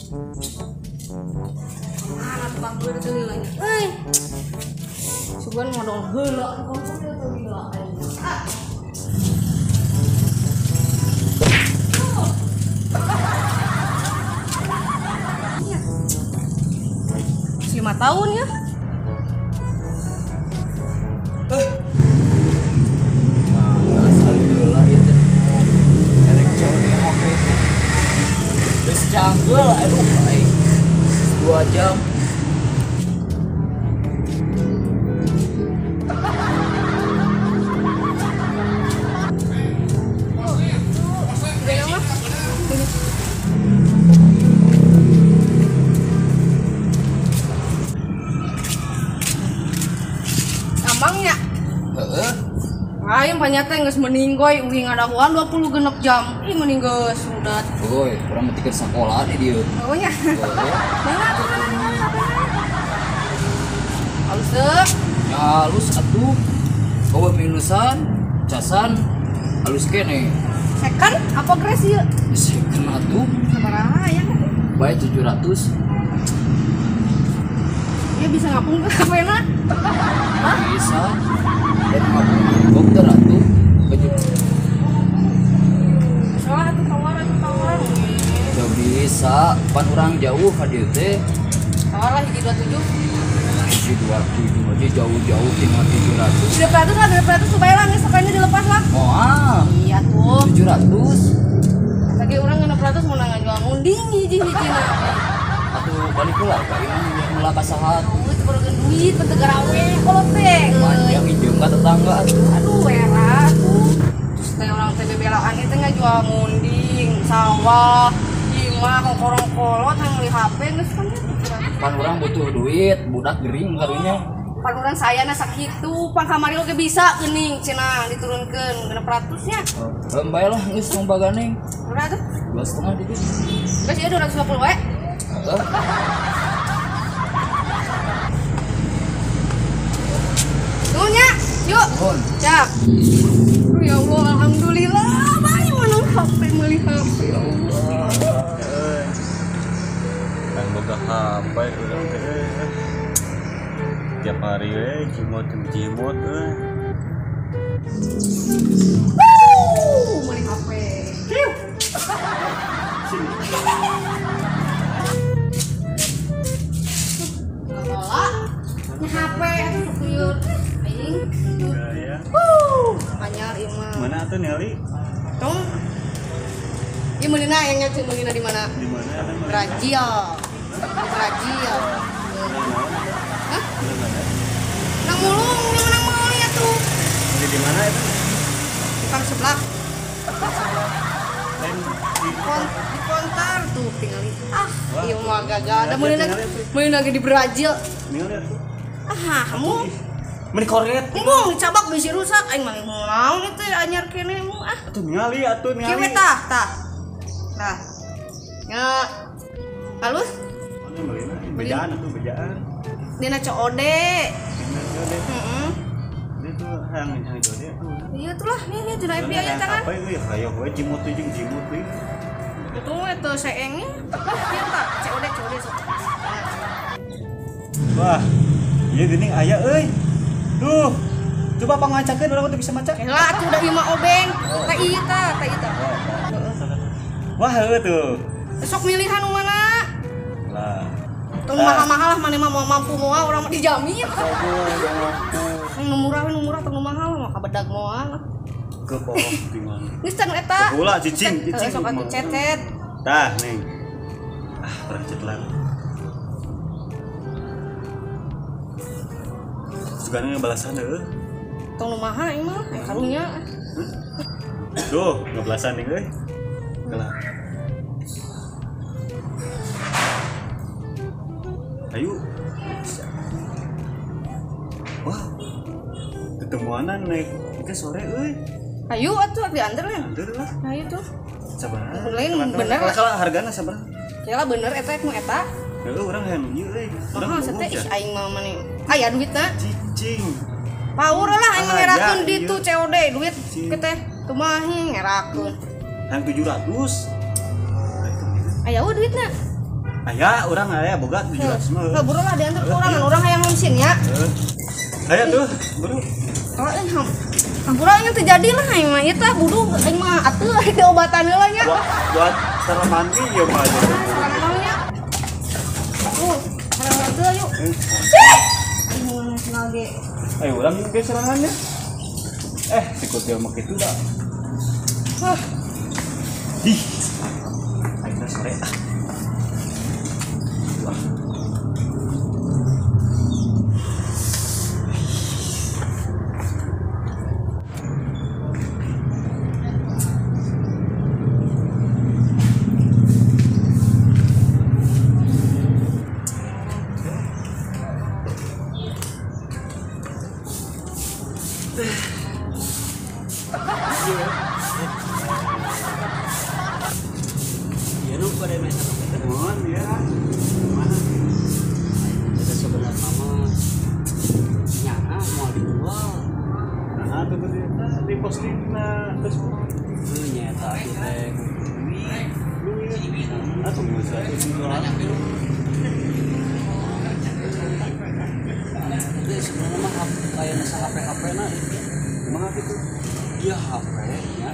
Mana tukang gue itu lilanya? Euy. Sugan modal heula tukang gue itu lila. Ah. Iya. 5 tahun ya. Canggul, aduh, baik 2 jam. Ambangnya? Heeh. Aing panyata geus meninggoy uing ngadahuan 26 jam. Ih mending geus udah. Woi, urang mah tiket sekolah di dieu. Oh nya. Mana atuh halus teu? Ya halus atuh. Bawa minusan, casan, halus kene. Second apa grace ieu? Second atuh. Sabaraha ya? Bae 700. Ya bisa ngapung ke HP-na? Hah? Bisa. Dan ngapung helikopter atuh. Salah atuh tawar atuh tawar. Teu bisa, pan urang jauh ka dieu teh. Tawar lah hiji 27. Hiji 27 aja jauh-jauh tinggal 700. 700 lah, 700 supaya lah geus sakana dilepas lah. Moal. Iya tuh. 700. Lagi urang 600 mun ngajual munding hiji-hijina. Atuh balik heula ka imah mula ka saha. Duit perlu duit teu garawe kolot teh. Panjang hijau ka tetangga atuh. Aduh era atuh. Terus teh urang teh bebelaan teh ngajual munding, sawah, imah kongkorong kolot hayang meuli HP geus kan. Pan urang butuh duit, budak gering karunya. Pan urang sayana sakitu, pan kamari oge bisa geuning cenah diturunkeun 600 nya. Heuh bae lah geus tong baganeng. Berapa tuh? 2,5 gitu. Geus ieu 250 we. Nuhun ya, yuk. Cak. Aduh ya Allah, alhamdulillah. Bae menang HP, meuli HP ya Allah. Kan boga HP urang teh. Tiap hari we jimot-jimot euy. Meuli HP. HP atuh sukuyur aing. Ya. Anyar ieu mah. Mana atuh Nelly? Tong. Ieu meulina yang nya meulina di mana? Di mana? Brazil. Brazil. Hah? Nang mulung, di mana meuli atuh? Di mana itu? Tukang seblak. Di kontar tuh tinggal. Ah, ieu mah gagal. Da meulina meulina ge di Brazil. Ningali atuh. Ah, kamu meni koret. Embung dicabak bisi rusak aing mah naon itu anyar kene mu ah. Atuh ningali atuh ningali. Kieu tah, tah. Tah. Nya halus? Mana meulina? Bejaan atuh bejaan. Dina COD. Dina COD. Heeh. Dia tuh hayang hayang COD atuh. Iya tuh lah, nih nih dina IP aya tangan. Apa ieu hayo we jimut jeung jimut euy. Itu eta seengnya. Ieu tah COD COD sok. Wah. Iya geuning aya euy. Duh. Coba pangacakeun urang teu bisa maca. Lah atuh da ieu mah obeng. Tah ieu tah, tah ieu tah. Wah, heuh tuh. Sok milihan nu mana? Lah. Tong mahal-mahal lah maneh mah moal mampu moal urang mah dijamin. Nu murah we nu murah tong nu mahal mah kabedag moal. Ke bawah tinggal. Geus tah nu eta. Heula cicing, cicing. Sok atuh cetet. Tah, Neng. Ah, urang cetlan. Sugana ngebalasan heuh. Tong nu maha ieu mah, karunya. Duh, ngebalasan nih euy. Kelah. Ayo. Wah. Ketemuanan naik ke sore euy. Ayo atuh diantar lah. Antar lah. Ayo tuh. Sabaraha? Lain bener. Kalau hargana sabaraha? Kela bener eta nu eta. Heuh urang hayang ieu euy. Urang teh ih aing mah mane. Aya duitna. Cicing. Power lah aing ngerakeun di tu COD duit ke teh. Kumaha ngerakeun. Hayang 700. Aya eueuh duitna. Aya urang aya boga 700 mah. Heuh, buru lah diantar ke urang, urang hayang mesin nya. Aya tuh, buru. Oh, ampura ini terjadi lah aing mah ieu tah budu aing mah atuh diobatan heula nya. Buat cara mandi ieu mah aja. Sekarang nya. Sekarang atuh yuk. Aing mana lagi. Ayo urang ge serangannya. Si kutil mah kitu da. Hah. Ih. Aing sore ah. Wah. Ya nu pada main apa Mohon ya. Mana? Itu sebenarnya mah nyana mau dijual. Nah, tuh berita di posting na Facebook. Heuh nyata atuh teh duit. Duit. Atuh geus atuh dijual. Itu sebenarnya mah kayak nasa HP-HP na itu. Kumaha kitu? Iya HP nya.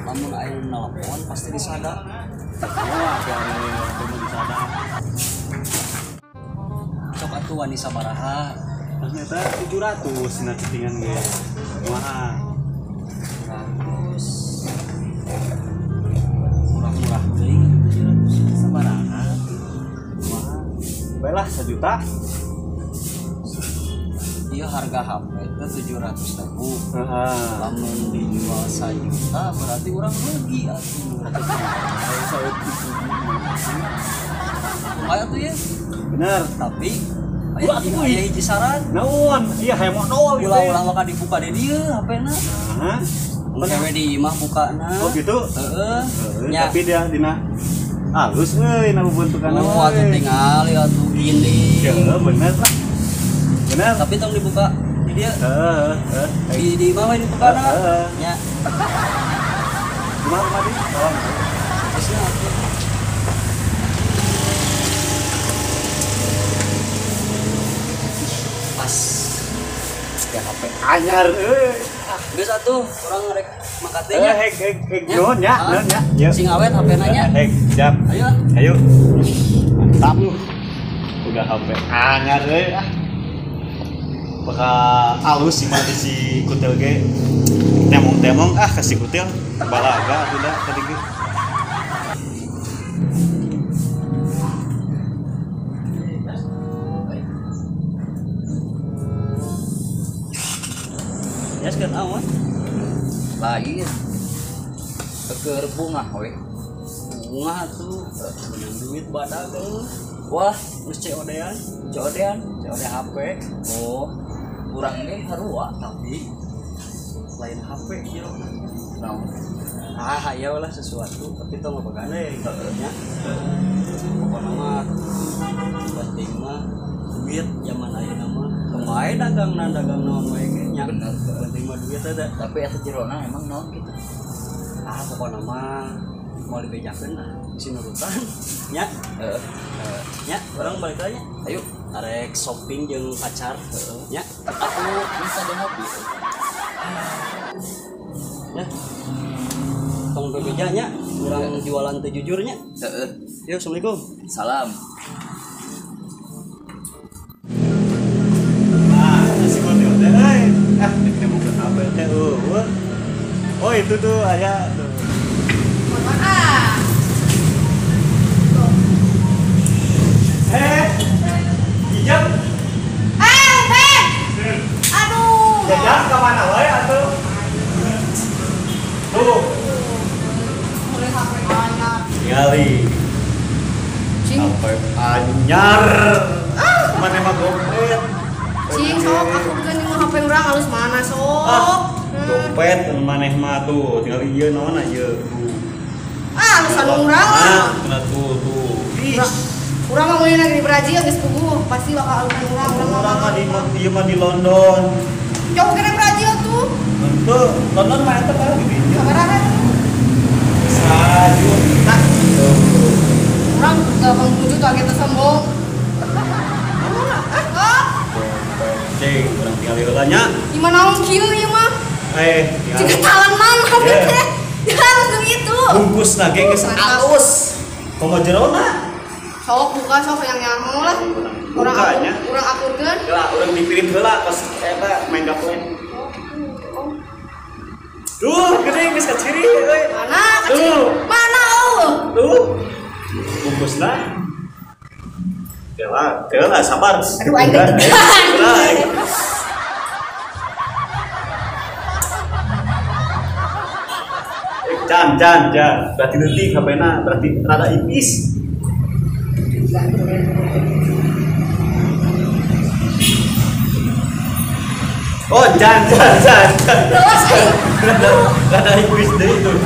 Lamun aya nelpon pasti disada. Wah, aya mah disada. Sok atuh wani sabaraha. Ternyata 700 na cictingan ge. Kumaha? 700. Murah-murah teuing 700 sabaraha. Kumaha? Bae lah 1 juta. Iya harga HP itu 700.000. Heeh. Lamun dijual 1 juta berarti urang rugi atuh. Lumayan tuh ya. Bener. Tapi aya hiji saran. Naon? Iya hayang modal gitu. Ulah-ulah maka dibuka di dieu HP-na. Heeh. Engke we di imah bukana. Oh gitu. Heeh. Tapi dia dina halus euy na bentukanna. Oh atuh tingali atuh gini. Ya bener lah. Bener. Tapi tong dibuka di dia. Heeh, heeh. Di imah we dibukana. Heeh. Nya. Kumaha kumaha di? Tolong. Geus atuh. Pas. Ya HP anyar euy. Geus atuh urang rek mangkat deui nya. Hek hek hek nuhun nya, nuhun nya. Sing awet HP-na nya. Hek, siap. Ayo. Ayo. Mantap. Udah HP anyar euy ah. Bakal alus sih mah si kutil ge. Temong-temong ah ka si kutil balaga atuh da tadi ge. Ya sekian awan. Lain. Keur bunga we. Bunga tuh menang duit badag euy. Wah, geus COD-an, COD-an, COD HP. Oh, urang ge harua tapi lain HP ieu. Naon? Ah, aya lah sesuatu tapi tong ngabagane nya. Pokona mah penting mah duit zaman ayeuna mah. Kumaha dagangna dagang naon wae ge nya. Bener. Penting mah duit ada. Tapi eta jerona emang naon gitu. Ah, pokona mah mau dibejakeun ah bisi nurutan nya. Heeh. Nya, urang balik lagi. Ayo, arek shopping jeung pacar. Heeh. Nya, aku bisa di ngopi. Nya. Tong bebeja nya, urang jualan teu jujur nya. Heeh. Yo, assalamualaikum. Salam. Ah, si kutil teh euy. Ah, ketemu ke kabel teh eueuh. Oh, itu tuh aya tuh. Ah. Ijam. Ben. Aduh. Jajan ke mana wae atuh? Tuh. Mulai HP anyar. Ningali. Cing. HP anyar. Ah, mana mah dompet. Cing, sok aku geuning HP urang halus mana sok. Ah, dompet maneh mah tuh, tinggal ieu naon ieu tuh. Ah, alusan urang lah. Nah, tuh tuh. Ih. Urang mah meuli di Brazil geus puguh, pasti bakal alusan urang. Urang mah di ieu mah di London. Jauh kena Brazil tuh. Henteu, London mah eta mah di dinya. Sabaraha? Sajuta. Urang 80 juta kita sombong. Cing, urang tinggal heula nya. Gimana naon kieu ieu mah? Cik talenan HP teh. Langsung itu. Bungkus lagi geus alus. Komo jerona. Sok buka sok yang nyaho lah. Urang urang akurkeun. Heula urang dipirit heula pas eta main gaple. Duh, gede geus kaciri euy. Mana kaciri? Mana eueuh? Tuh. Bungkusna. Heula, heula sabar. Aduh aing deg-degan. Jan, jan, jan. Berarti leutik HP-na, berarti rada ipis. Oh, jan, jan, jan, jan. Rada ipis deui tuh.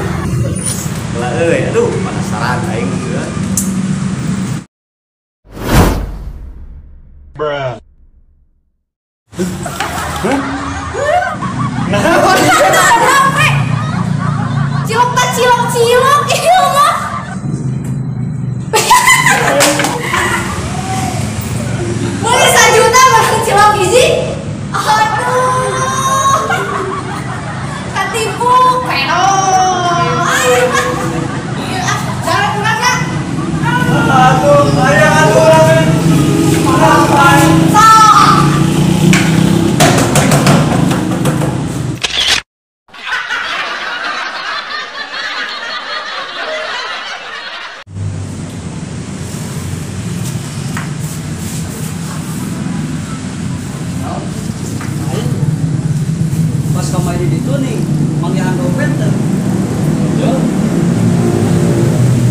Lah euy, aduh penasaran aing geus. Bruh. Hah? Nah, cilok tak cilok cilok ieu mah. Beli 1 juta barang cilok hiji. Aduh. Katipu pedo. Ayo ah. Iya ah, jalan kurang ya. Aduh, saya aduh ramen. Pas kemarin itu nih, manggihan dompet tuh. Yo.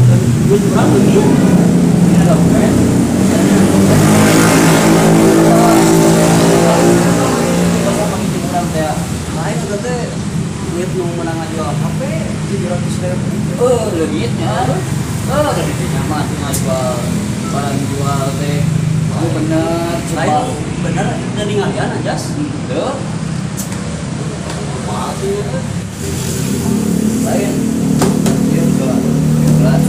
Dan gue kurang begini. Ini dompet. Lain udah teh duit nu menang jual HP 700.000. Oh, leungitnya. Oh, tadi mah cuma jual barang jual teh. Oh, bener, lain bener dan ningalian aja. Henteu. Kumaha sih teh? Lain. Ieu jual. Jual.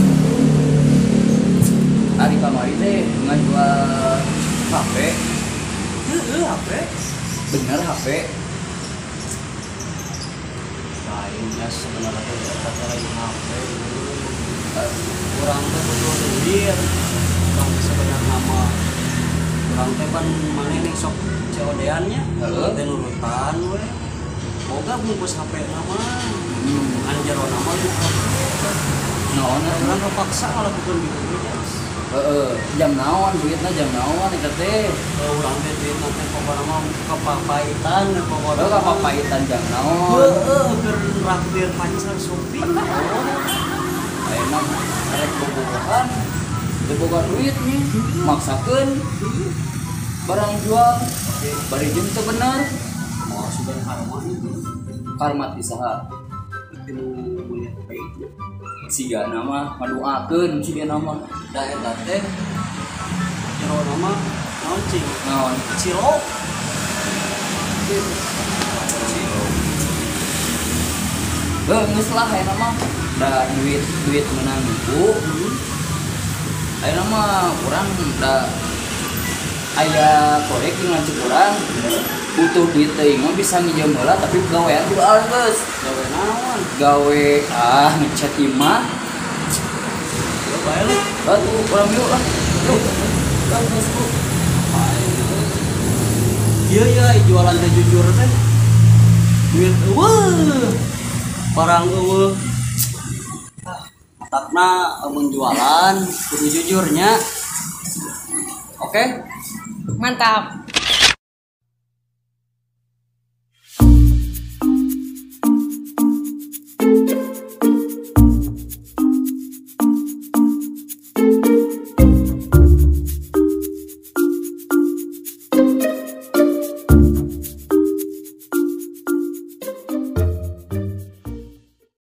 Ari kamari teh ngajual HP. Heeh, HP. Bener HP. Lain ya sebenarnya teh eta lain HP. Urang teh kudu duit. Urang teh sebenarnya mah urang teh pan maneh ning sok COD-an nya, heeh teh nurutan we. Boga bungkus HP na mah. Ngan jerona mah lu HP. Naon urang kepaksa ngalakukeun kitu ge. Heeh, jam naon duitna jam naon eta teh? Urang teh duitna teh pokona mah kepapaitan pokona. Heuh, kapapaitan jam naon? Heueuh, keur traktir pacar Shopee. Oh. Ayeuna rek bobogohan, teu boga duit nih, maksakeun barang jual, bari jeung teu bener. Moal sugan karma itu. Karma ti saha? Tinu meuli HP itu. Siga nama ngaduakeun siga nama. Da eta teh jerona mah naon cing? Naon? Cilok. Cilok. Heuh, geus lah ayeuna mah. Da duit duit menang nipu. Ayeuna mah urang da aya korek jeung lanceuk urang. Butuh duit teuing mah bisa nginjem heula tapi gawean kudu alus. Gawe naon? Gawe ngecat imah. Yo bae lu. Atuh urang yuk lah. Yuk. Lah geus ku. Ieu ya jualan teh jujur teh. Duit eueuh. Barang eueuh. Matakna amun jualan kudu jujurnya. Oke? Mantap.